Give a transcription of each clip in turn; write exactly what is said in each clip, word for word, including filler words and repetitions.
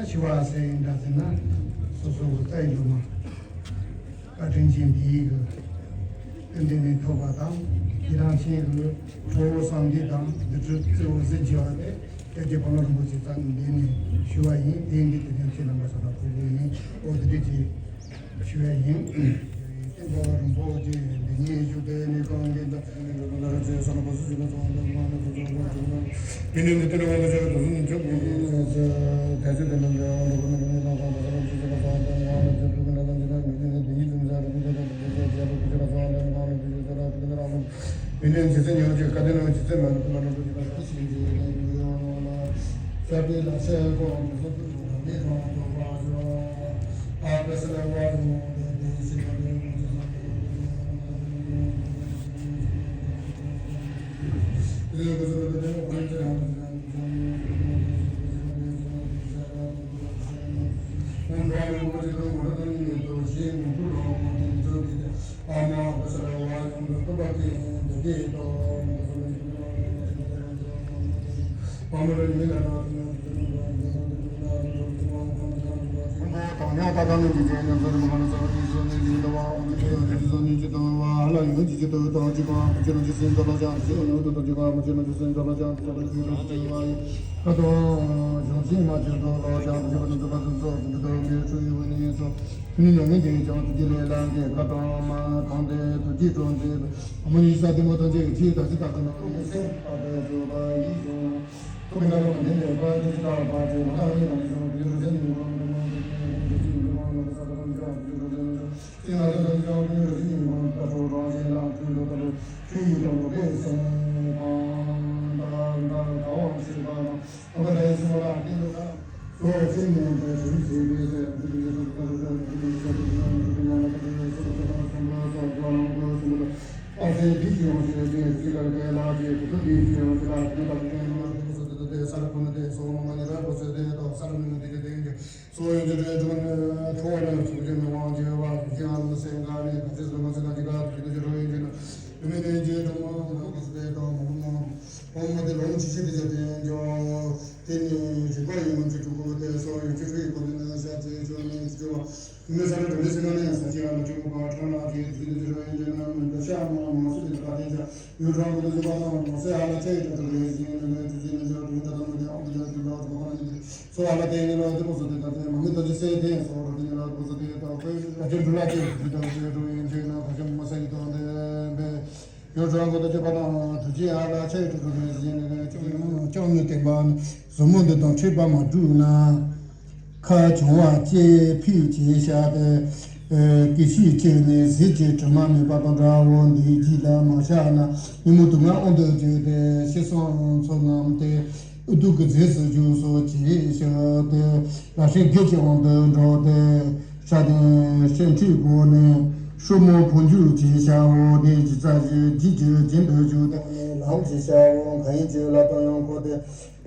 འཆི་བ་ཟེར་ཡིན་འདྲ་ཟེར་ན་སོ་སོ་གི་རྩ་ཡི་སྒྲོལ་མ། བཀའ་དྲིན་ཅན་དེའི་གི་ཏན་ཏན་ནས་ཐོབ་པ་དང་། དེ་དང་ཆེན་གི་གྲོགས་པོ་སངས་རྒྱས་དང་འདི་འདྲ་བརྩེ་བ་ཟིན་བྱེད་པ་དེ་སྐྱབས་རྗེ་སྤང་བླང་རིན་པོ་ཆེ་རྩ་ནས་འདི་ནས་ཞུ་བ་ཡིན། དེ་འདི་དེ་ནས་ཁྱེད་རྣམ་པ་ཚོ་ལ་ཕུལ་གི་ཡིན། ཨོ་དེ་འདྲ་ཅིག་ཞུ་བ་ཡིན། བསྟན་པ་རིན་པོ་ཆེ་འདི་ཉིད་བཞུགས་པའི་གནས་ཁང་གི་བདག་ཀྱང་ནི་བསྟན་པ་ནི་ཟབ་མོ་འདི་དང་འཕྲད་པ་མ་གྲུབ་ན། ཁ་བྱང་བ་ཅེས་ཕུད་ཅེས་བྱ་སྟེ། སྐད་ཅིག་གཅིག་ནས་ཟིལ་གྱིས་དྲི་མ་མེད་པ་དང་འདྲའོ། འདིའི་རྗེས་ལ་མ་བཤད་ན་ཉོན་མོངས་དུག་ལྔ་དབང་དུ་བྱས་ཏེ་ཤི་སོང་ཚོགས་རྣམས་ཏེ། ཨུ་ཐུག་གི་རྫས་སུ་འཇུག་སོ་ཅེས་བྱ་སྟེ། རབ་བྱུང་བརྒྱད་ཀྱི་དབང་དུ་འགྲོ་སྟེ། ཤ་དང་ཤ་མཁྲིས་སྒོ་ནས་ཤུ་མོ་ཕོ་འཇུག་ཅེས་བྱའོ། དེ་ཇི་ཙམ་ཞིག་རྒྱུད་ཀྱི་རྒྱུན་དུ་བཞུགས་དང་ནི་ལམ་ཞེས་བྱའོ། མཁའ་དབྱིངས་ཀྱི་ལ་དང་ཡང་འཁོར་ཏེ།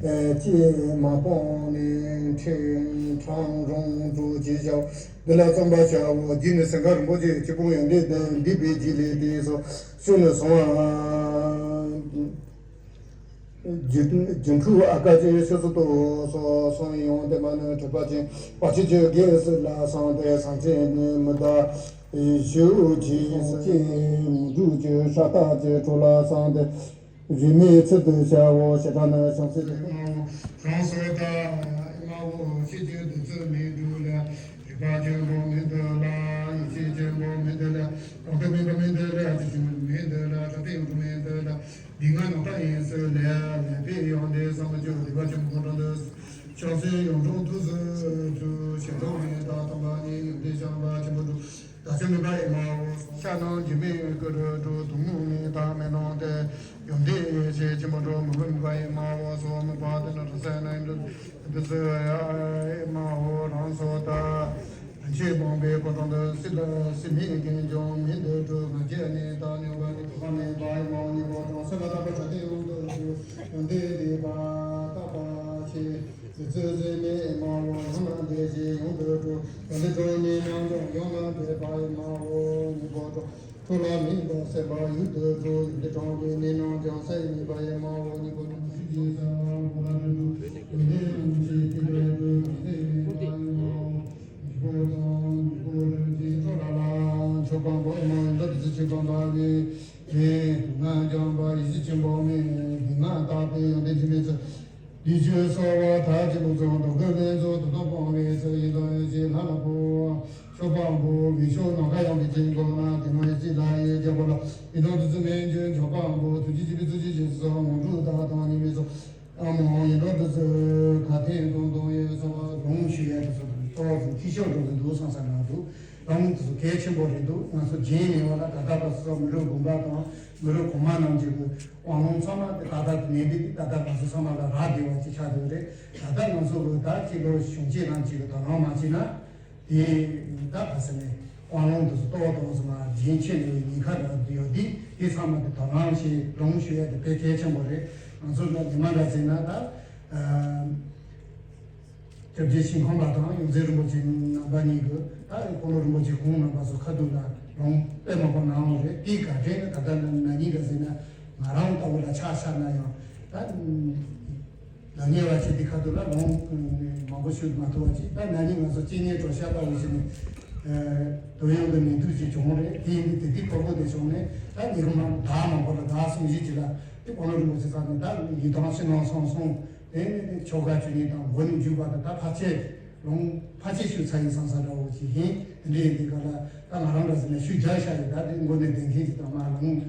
ཅེས་མ་སྤངས་ནས་ཁྲིམས་ཁྲམ་རོང་གྲོ་ཅེས་བྱའོ། འདི་ལ་བརྩམ་པར་བྱའོ། རྗེས་ནས་སེང་གེ་རིན་པོ་ཆེ་སྐྱེས་བུ་ཡོན་ཏན་ལྡན་འདས་པའི་རྗེས་ལས་དེ་སོགས་ཞུས་ནས་སོང་བ། སྒྱུ་སྒྱུ་འཕྲུལ་ཨ་ཀ་ཅན་ཤོ་སུ་ཏོ་སོགས་གསུངས་ཡོང་དེ་མ་ནི་དྲེགས་པ་ཅན་བར་ཆད་ཀྱི་རྒྱལ་སྲིད་ལ་སོང་སྟེ་སངས་རྒྱས་ནི་མི་བདག་ཞུ་ཅེས་སྐྱེ་མི་འགྲུབ་ཀྱི་ཤ་སྟག་ཅེས་གྲོ་ལ་སོང་སྟེ་རིས་མེད་ཚུལ་དུ་བྱའོ། བྱེ་བྲག་ནི་བྱང་སེམས་དེ་རང་སོ་ད་ཨེ་མ་འོ་ཤེས་ཀྱི་འདུག་ཚུལ་མི་འགྲུབ་ལ། རིག་པ་ཆེན་པོ་མི་འདུག་ལ། ཡེ་ཤེས་ཆེན་པོ་མི་འདུག་ལ། གང་དུ་མེད་པ་མི་འདུག་ལ། ཇི་བཞིན་མི་འདུག་ལ། གྲགས་པའི་ཡོངས་གྲུབ་མི་འདུག་ལ། འདི་ང་ནོར་བ་ཡིན་ཟེར་ལས། མེད་པའི་ཡོན་ཏན་བསམ་མི་ཁྱབ། སྡིག་པ་ཆེན་པོ་གང་དྲག་འདུག། ཕྱག་འཚལ་ཡོངས་གྲོལ་ཐུགས་སུ་ཆུད། ཞེ་སྡང་མེད་པ་དམ་པ་ཉིད། ཡོན་ཏན་ཤར་བ་ཆེན་པོ་འགྲུབ། བདག་ཅག་མེད་པ་ཨེ་མ་འོ། ཕྱག་ན་འགྱུར་མེད་སྐུ་རུ་འགྲུབ། གདུང་མོ་ནི་བདག་མེད་ལོང་སྟེ། ཡོན་ཏན་ཡེ་ཤེས་ཆེན་པོ་འགྲུབ། མི་མངོན་མེད་པ་ཨེ་མ་འོ། སོ་མེད་པ་དེ་ནི་རང་སེམས་ནི་འགྲུབ། འདི་ཚུ་ཨེ་མ་འོ་རང་སོ་ད། རིན་ཆེན་སྤངས་པའི་གོ་འཕང་དུ། སྲིད་ལ་སྲིད་མེད་རྒྱན་ཀྱང་མི་འདུག་གྲུབ། ང་རྒྱལ་ནི་བདག་སྙོམས་པ་ནི། གོ་འཕང་མེད་པ་ཨེ་མ་འོ་ཉེ་བར་འགྲོ། སེམས་ལ་བརྟག་པ་བྱ་སྟེ་ཡོངས་སུ་གྲུབ། ཡོན་ཏན་ལྡན་པ་བརྟག་པ་ཆེ། རྫུ་འཕྲུལ་ཟད་མེད་ཨེ་མ་འོ། ཡང་ན་འདས་ཞེས་ཡོངས་སུ་གྲུབ། ཡོན་ཏན་གྲངས་མེད་རྣམས་ཀྱང་། ཡང་ན་འདས་པ་ཨེ་མ་འོ་ཉེ་བར་འགྲོ། འཁོར་ལ་མི་འདའ་སྲིད་པ་ཡུལ་དུ་འགྲོ། ཡོན་ཏན་གྲངས་མེད་རྣམས་ཀྱང་། ས་ཡི་མེད་པ་ཨེ་མ་འོ་ཉེ་བར་འགྲོ། ཡོན་ཏན་རྣམས་ཀྱི་སྟེང་དུ་འགྲོ། ཡོན་ཏན་མེད་པ་ ཞིག་དང་འདྲ་བའི་ལས་ང་སྦྱངས་པ་ཡེ་ཤེས་ཆེན་པོ་མེད་ལས་ང་བརྟག་པའི་ཡོན་ཏན་འཆི་མེད་ཚུལ། དུས་ཀྱི་གསོལ་བ་མཐར་ཕྱིན་པོ་ཚོགས་འགྲོ་ཀུན་ལྷན་ཚོགས་དུ་དོ་སྤོང་བའི་ཚུལ་ཡིན་དང་ཡོད་ཅེས་ལྷ་ལ་ཕུལ། མཆོད་པ་འབུལ་བའི་ཤོག་ནམ་མཁའ་ཡངས་པའི་དཀྱིལ་འཁོར་ན་དེ་ནང་ཡེ་ཤེས་ལྷ་ཡི་རྒྱལ་པོ་ལ་ཡི་དམ་བདུད་རྩི་སྨན་ལྗོན་མཆོད་པ་འབུལ། ཐུགས་རྗེ་ཆེན་པོའི་ཐུགས་རྗེ་ཆེ་སོགས་དངོས་གྲུབ་བདག་དང་ཉེ་མི་ཚོགས། ཨ་མ་ཡིན་འགྲོ་འདི་ཚོ་ག་ཐེངས་གཏོང་གཏོང་ཡོད་ཚོ་ལོངས་ཞུ་ཡས་དེ་ཚོ་ཏོག་ཙམ་འཐུས་ཤོར་འགྲོ་གི་འདུག་བསམ་ས་ནང་དུ་ལོངས་དེ་ཚོ་གལ་ཆེན་པོ་རེད་འདུག་ང་ཚོ་རྗེས་ནས་བ་ལ་ད་ལྟ་བ་སོ་སོ་མི་རབས་དགུ་པ་དང་མི་རབས་གོང་མ་རྣམས་ཀྱི་གི་དབང་ལུང་ཚང་མ་དེ་ད་ལྟ་གནས་འདི་ད་ལྟ་ང་ཚོ་ཚང་མ་ལ་རག་བསྡད་པ་ཅིག་ཆགས་བསྡད་རེད། ད་ལྟ་ང་ཚོ་གི་ད་ཅིག་ལོ་གཞོན་སྐྱེས་རྣམས་ཀྱི་གི་དོ་སྣང་མ་བྱས་ན། དེ་ད་ག་ཟེར་ནས་དབང་ལུང་དུ་ཏོག་ཏོག་ཙམ་རྒྱུན་ཆད་ནས་ཉེན་ཁ་རག་ཡོད་དེ་དེ་ཚང་མ་དེ་དོ་སྣང་ཞིག་ལོངས་ཞུ་ཡ་དེ་དཔེ་གལ་ཆེན་པོ་རེད། ང་ཚོ་ལ་ཉི་མ་འདྲ་ཟེར་ན་ད་སྐྱབས་རྗེ་ཞིང་ཁམས་པ་དང་ཡོངས་འཛིན་རིན་པོ་ཆེ་རྣམ་པ་གཉིས་ཀྱིས་ད་འཁོར་ལོ་རིན་པོ་ཆེ་གུང་རྣམ་པ་ཚོ་ཁ་ཐུག་ལ་ལོངས་དཔེ་མང་པོ་གནང་བ་རེད། དེ་ག་རེ་ད་ལྟ་ན་ན་ནིང་འདྲ་ཟེར་ན་ང་རང་ལྟ་བུ་ལ་ཆ་བཞག་ན་ཡང་ད། ལ་ཉེ་བ་ཞིག་འདི་ཁ་ཐུག་ལ་ལོངས་མང་པོ་ཞུ་མ་ཐུབ་པ་ཅིག་ད་ན་ནིང་ང་ཚོ་གཅིག་ཉིད་འགྲོ་ཤ་ལྟ་བུ་ཞིག་ནས་དོ་ཡོང་གི་ནུས་མཐུ་ཅིག་བྱུང་རེད། དེ་ཡིན་དུས་དེ་དུས་ཁོ་བོ་དེ་བྱུང་ནས་ད་ཉི་མ་ཟླ་མང་པོ་ལ་ཟླ་གསུམ་བཞི་ཅིག་ལ་དེ་དཀོན་མཆོག་རིན་པོ་ཆེ་ཚང་ནས་ད་ཡི་དམ་ཕྱི་ནང་གསང་གསུམ་དེ་ནས་ཆོ་ག་བཅུ་གཉིས་དང་མགོ་ནས་མཇུག་བར་དུ་ད་ཕལ་ཆེར་ལོངས་ཕལ་ཆེར་ཞུས་ཚར་ཡིན་བསམ་ས་འདྲ་བོ་ཅིག་ཡིན། དེ་འདྲ་ཡིན་དུས་ག་ལ་ད་ང་རང་འདྲ་ཟེར་ནས་ཞུ་རྒྱག་ཤ་ཡིན། ད་དེ་མགོ་ནས་བསྡད་མཁན་ཅིག་དང་མ་ལོངས།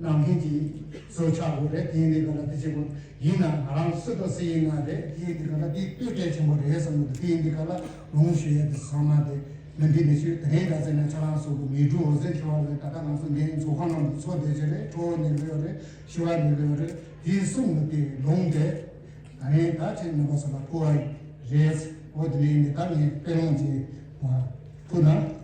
གནང་མཁན་གྱི་གཙོ་ཆགས་དགོས་རེད། དེ་ཡིན་དུས་ག་ལ་དེ་བྱེད་དགོས་ཡིན་ན་ང་རང་སུ་དང་སུ་ཡིན་ན་རེད། དེ་ཡིན་དུས་ག་ལ་དེ་ལྟོས་གལ་ཆེན་པོ་རེད་བསམ་གི་འདུག་དེ་ཡིན་དུས་ག་ལ་ལོངས་ཞུ་ཡས་དེ་ཚང་མ་དེ་མི་འདི་ནས་ཞུ་དེ་རིང་ད་ཟེར་ན་ཁྱེད་རང་ཚོ་གི་མི་འགྲོ་འོ་ཟེར་ཁྱོད་རེད། ད་ལྟ་ང་ཚོ་འདི་ཚོགས་ཁང་ནང་དུ་ཚོགས་བསྡད་ཀྱི་རེད། ཁྲོ་བོ་ནས་ལོས་རེད། ཞི་བ་ནས་ལོས་རེད། དེ་གསུམ་གི་དེ་ལོངས་དེ་ད་རིང་ད་ཁྱེད་ནུས་པ་སོགས་ལ་ཕུལ་བ་རེད། འོ་དེ་ནས་ནི་ད་ངས་དཔེ་ལོངས་ཀྱི་ཕུལ་ན།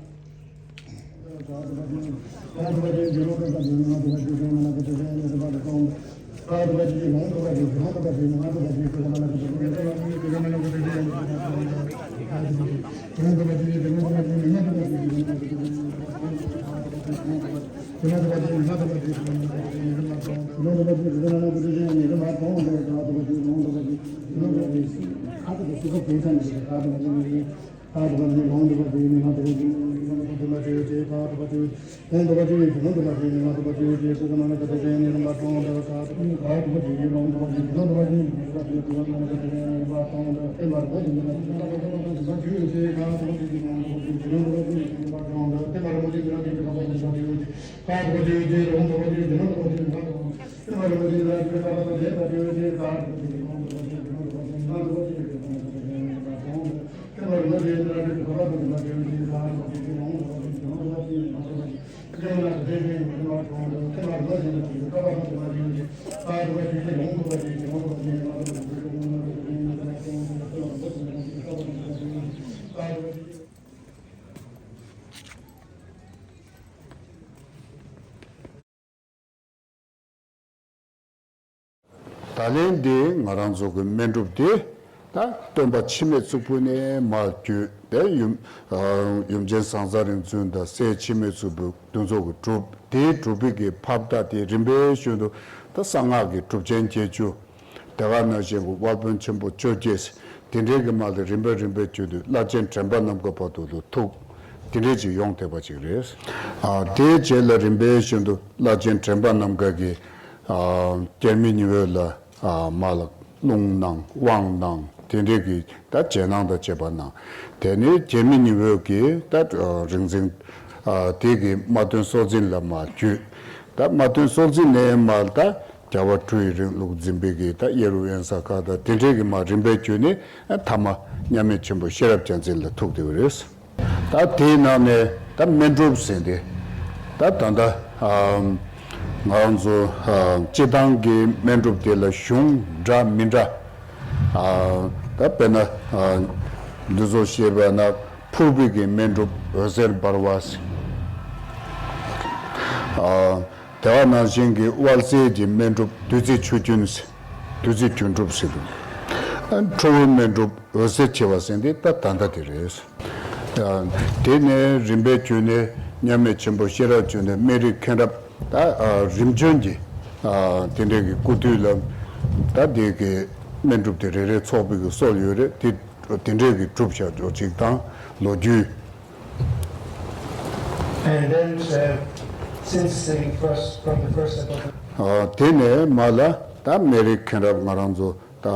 ད་ལན་འདི་ང་རང་ཚོ་གི་སྨན་སྒྲུབ་འདི་ད་སྟོན་པ་འཆི་མེད་གཙུག་ཕུད་ནས་མར་བརྒྱུད་དེ་ཡུམ་ཡུམ་ཆེན་ཟང་ཟ་རིམ་བྱོན་དང་སྲས་འཆི་མེད་གཙུག་ཕུད་འདི་ཚོ་གི་གྲུབ། དེའི་གྲུབ་པའི་གི་ཕབ་ད་དེ་རིམ་པས་བྱོན་དུ་ད་གསང་སྔགས་ཀྱི་གྲུབ་ཆེན་བརྒྱད་ཅུ། དེ་ག་ནང་བཞིན་གྱི་དབལ་དཔོན་ཆེན་པོ་བཅོ་བརྒྱད། དེ་འདྲའི་གི་མ་ལ་རིམ་པས་རིམ་པས་བརྒྱུད་དུ་བླ་ཆེན་དྲན་པ་ནམ་མཁའ་བར་དུ་ལ་ཐུག། དེ་འདྲའི་ཅིག་ཡོང་བསྡད་པ་ཅིག་རེད། ཨ་དེའི་རྗེས་ལ་རིམ་པས་བཞིན་དུ་བླ་ཆེན་དྲན་པ་ནམ་མཁའ་གིས་ཨ་རྒྱལ་མི་ཉི་འོད་ལ་ཨ་མ་ལ་རླུང་གནང་དབང་གནང་དེ་འདྲའི་གི་ད་རྗེས་གནང་དང་བཅས་པ་གནང་། དེ་ནས་རྒྱལ་མི་ཉི་འོད་ཀྱིས་ད་རིག་འཛིན་ཨ་དེ་གི་དམག་དོན་སྲོག་འཛིན་ལ་མར་བརྒྱུད། ད་དམག་དོན་སྲོག་འཛིན་ནས་མར་ད་རྒྱལ་བ་སྤྲུལ་པའི་རིང་ལུགས་འཛིན་པའི་གི་ད་གཡེར་དབེན་ས་ཁག་དང་དེ་འདྲའི་གི་མར་རིམ་པས་བརྒྱུད་ནས་ཐ་མ་མཉམ་མེད་ཆེན་པོ་ཤེས་རབ་རྒྱལ་མཚན་ལ་ཐུག་བསྡད་པ་རེད། ད་དེའི་ནང་ནས་ད་སྨན་སྒྲུབ་ཟེར་ཏེ་ད་ད་ལྟ་ང་རང་ཚོ་སྤྱི་བཏང་གི་སྨན་སྒྲུབ་དེ་ལ་གཞུང་འདྲ་མི་འདྲ་ད་དཔེར་ན་འདི་ཚོ་བཤད་པ་ན་ཕུར་བུའི་གི་སྨན་སྒྲུབ་འོད་ཟེར་འབར་བ་ཟེར། དེ་བ་ནང་བཞིན་གྱི་དབལ་རྩེ་གྱི་སྨན་སྒྲུབ་བདུད་རྩི་ཆུ་རྒྱུན་ཟེར། བདུད་རྩི་རྒྱུན་སྒྲུབ་ཟེར་འདུག་ཁྲོ་བོའི་སྨན་སྒྲུབ་འོད་ཟེར་ཆེ་བ་ཟེར་འདི་ད་ད་ལྟ་དེ་རེད། དེ་ནས་རིམ་པས་བརྒྱུད་ནས་མཉམ་མེད་ཆེན་པོ་ཤེས་རབ་བརྒྱུད་ནས་སྨན་རིའི་མཁན་རབས་ད་རིམ་བྱོན་གྱི་དེ་འདྲའི་གི་སྐུ་དུས་ལ་ད་དེ་གི་སྨན་སྒྲུབ་དེ་རེ་རེ་ཚོགས་པའི་གི་སྲོལ་ཡོད་རེད། དེ་དེ་འདྲའི་གི་སྒྲུབ་བྱ་འགྲོ་ཅིག་དང་ལོ་རྒྱུས། And then, uh, since the first, from the first of all, ཨ། དེ་ནས་མར་ལ་ད་སྨན་རིའི་མཁན་རབས་ང་རང་ཚོ་ད་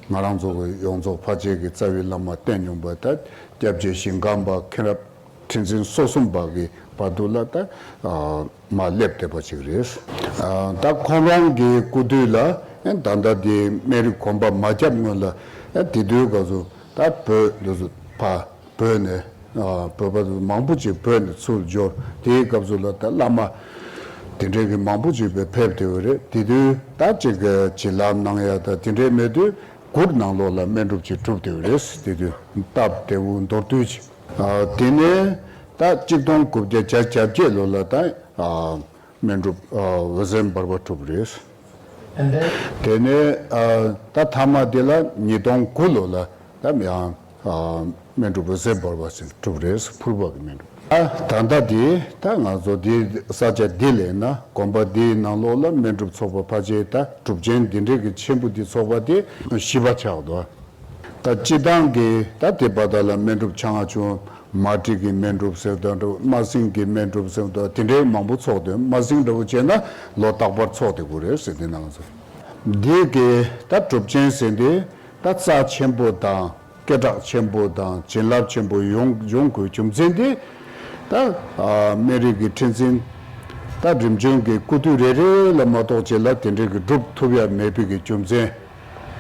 ང་རང་ཚོ་གི་ཡོངས་རྫོགས་ཕལ་ཆེར་གྱི་རྩ་བའི་བླ་མ་བསྟེན་མྱོང་པ་ད་སྐྱབས་རྗེ་ཞིང་ཁམས་པ་མཁན་རབས་ཁྲི་འཛིན་སོ་གསུམ་པ་གི་བར་དུ་ལ་ད་ཨ་མར་སླེབས་བསྡད་པ་ཅིག་རེད། ཨ། ད་ཁོང་རང་གི་སྐུ་དུས་ལ་ད་ལྟ་དེ་སྨན་རིའི་དགོན་པ་མ་བརྒྱབ་སྔོན་ལ་དེ་དུས་སྐབས་སུ་ད་བོད་འདི་ཚོ་ཕ་བོད་ནས། ཨ། བོད་པ་མང་པོ་ཅིག་བོད་ནས་ཚུར་འབྱོར། དེའི་སྐབས་སུ་ལ་ད་བླ་མ་དེ་འདྲའི་གི་མང་པོ་ཅིག་ཕེབས་ཕེབས་བསྡད་ཡོད་རེད། དེ་དུས་ད་ཅིག་གི་བྱིན་རླབས་གནང་ཡ་ད་དེ་འདྲའི་མེད་དུས་གུར་ནང་ལོགས་ལ་སྨན་སྒྲུབ་ཅིག་གྲུབ་བསྡད་ཡོད་རེད། དེ་དུས་སྟབས་བདེ་པོ་མདོར་བསྡུས་ཅིག་ཨ། དེ་ནས་ད་གཅིག་སྟོང་དགུ་བརྒྱ་བརྒྱད་ཅུ་གྱ་བརྒྱད་ལོ་ལ་ད། ཨ། སྨན་སྒྲུབ། ཨ། འོད་ཟེར་འབར་བ་གྲུབ་རེད། དེ་ནས། ཨ། ད་ཐ་མ་དེ་ལ་ཉིས་སྟོང་དགུ་ལོ་ལ་ད་ཡང་། ཨ། སྨན་སྒྲུབ་འོད་ཟེར་འབར་བ་ཟེར་གྲུབ་རེད། ཕུར་པ་གི་སྨན་སྒྲུབ། ཨ། ད་ལྟ་དེ་ད་ང་ཚོ་དེ་ས་ཆ་འདི་ལ་ཡིན་ན་དགོན་པ་འདིའི་ནང་ལོགས་ལ་སྨན་སྒྲུབ་ཚོགས་པ་ཕལ་ཆེར་ད་སྒྲུབ་ཆེན་འདི་འདྲའི་གི་ཆེན་པོ་འདི་ཚོགས་པ་དེ་བཞི་པ་ཆགས་འདུག་ད་སྤྱི་བཏང་གི་ད་དེ་བར་དག་ལ་སྨན་སྒྲུབ་ཆ་ང་ཆུང་། མ་ཏྲི་གི་སྨན་སྒྲུབ་ཟེར་དང་། རྨ་སེང་གི་སྨན་སྒྲུབ་ཟེར་དང་། དེ་འདྲའི་མང་པོ་ཚོགས་དུས་རྨ་སེང་འདྲ་བོ་བྱས་ན་ལོ་རྟག་པར་ཚོགས་བསྡད་ཀྱི་རེད་ཟེར། དེ་ནང་ཚོ་འདི་གི་ད་སྒྲུབ་ཆེན་ཟེར་འདི་ད་རྩ་ཆེན་པོ་དང་སྐད་གྲགས་ཆེན་པོ་དང་བྱིན་རླབས་ཆེན་པོ་ཡོང་ཡོང་དགོས་རྒྱུ་མཚན་འདི་ད་ཨ་སྨན་རིའི་གི་ཁྲི་འཛིན་ད་རིམ་བྱོན་གྱི་སྐུ་དུས་རེ་རེ་ལ་མ་གཏོགས་རྗེས་ལ་དེ་འདྲའི་གི་སྒྲུབ་ཐུབ་ཡ་མེད་པའི་གི་རྒྱུ་མཚན།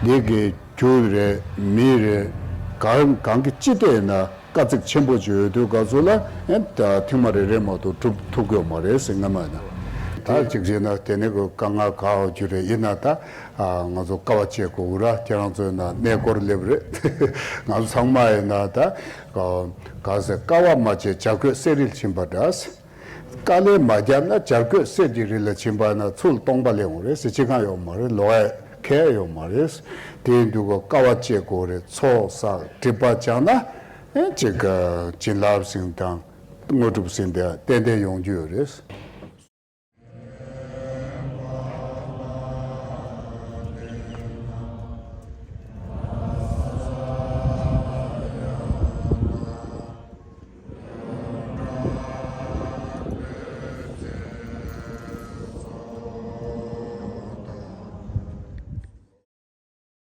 འདི་གི་རྒྱུ་རེད། མི་རེད། གང་གང་གི་ཅི་སྟེ་ན་དཀའ་ཚེགས་ཆེན་པོ་ཅིག་ཡོད་དུས་སྐབས་སུ་ལ་ཨེ་ད་ཐེངས་མ་རེ་རེ་མ་གཏོགས་སྒྲུབ་ཐུབ་ཀྱི་ཡོད་མ་རེད་ཟེར། སྔ་མ་ན་ད་ཅིག་བྱས་ན་དེ་ནས་གི་དཀའ་ངལ་ག་ཡོད་རྒྱུ་རེད། ཡིན་ན་ད་ང་ཚོ་དཀའ་བ་སྤྱད་དགོས་ར། ཁྱེད་རང་ཚོ་ན་གནས་སྐོར་སླེབས་རེད། ང་ཚོ་ཚང་མ་ཡིན་ན་ད་ག་ཟེར། དཀའ་བ་མ་སྤྱད་བྱ་རྒོད་གསེར་རིལ་ཕྱིན་པ་འདྲ། དཀའ་ལས་མ་བརྒྱབ་ན་བྱ་རྒོད་གསེར་གྱི་རི་ལ་ཕྱིན་པ་ན་ཚུར་སྟོང་པ་སླེབས་འོང་རེད་ཟེར། ཅི་གང་ཡོད་མ་རེད། ལོག་ཡ་ཁེ་ཡོད་མ་རེད། དེ་ཡིན་དུས་གོ་དཀའ་བ་སྤྱད་དགོས་རེད། ཚོགས་བསགས་སྒྲིབ་པ་སྦྱང་ན་ཨེ་ཅིག་བྱིན་རླབས་ཟེར་དང་དངོས་གྲུབ་ཟེར་དེ་ཏན་ཏན་ཡོང་རྒྱུ་ཡོད་རེད།